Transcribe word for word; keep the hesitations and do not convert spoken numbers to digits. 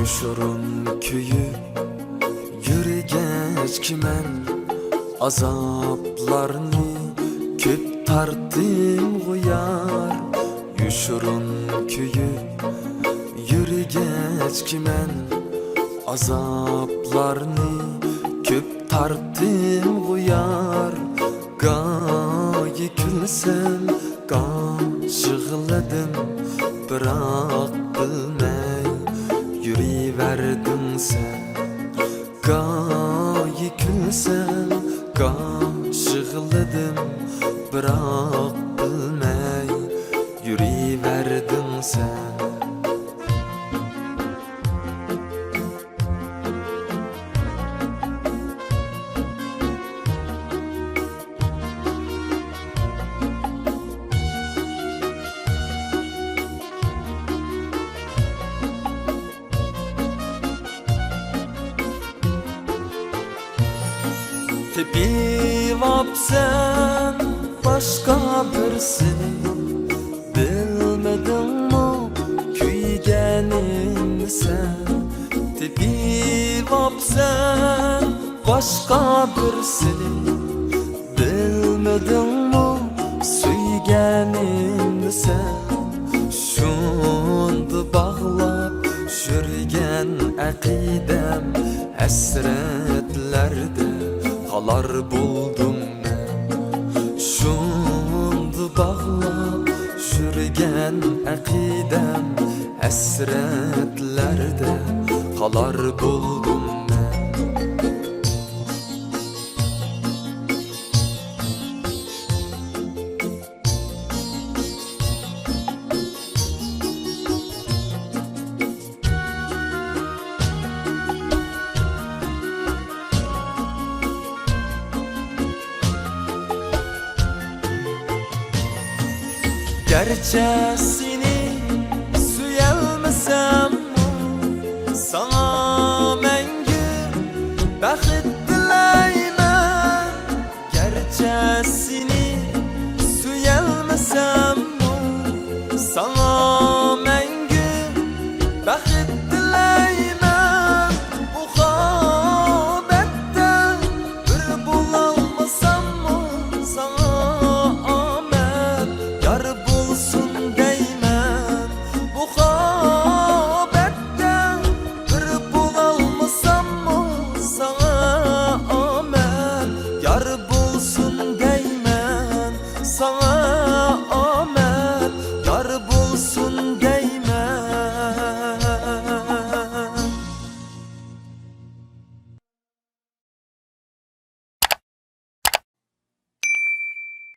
يوشۇرۇن كۆيۈپ يۈرگەچكىمەن، ئازابلارنى كۆپ تارتتىمغۇ يار. يوشۇرۇن كۆيۈپ يۈرگەچكىمەن، ئازابلارنى كۆپ تارتتىمغۇ يار. گاھى كۈلسەم، گاھ يىغلىدىم، بىراق بىلمەي يۈرۈۋەردىڭ سەن. گاھى كۈلسەم، گاھ يىغلىدىم، بىراق بىلمەي يۈرۈۋەردىڭ سەن. تېپىۋاپسەن باشقا بىرسىنى، بىلمىدىڭمۇ كۆيگىنىمنى سەن؟ تېپىۋاپسەن باشقا بىرسىنى، بىلمىدىڭمۇ سۆيگىنىمنى سەن؟ شۇنداق باغلاپ يۈرگەن ئەقىدەم، ھەسرەتلەردە قالار بولدۇم مەن. شۇنداق باغلاپ يۈرگەن ئەقىدەم، ھەسرەتلەردە قالار بولدۇم مەن. گەرچە سېنى سۆيەلمىسەممۇ، ساڭا مەڭگۈ بەخت تىلەيمەن. گەرچە سېنى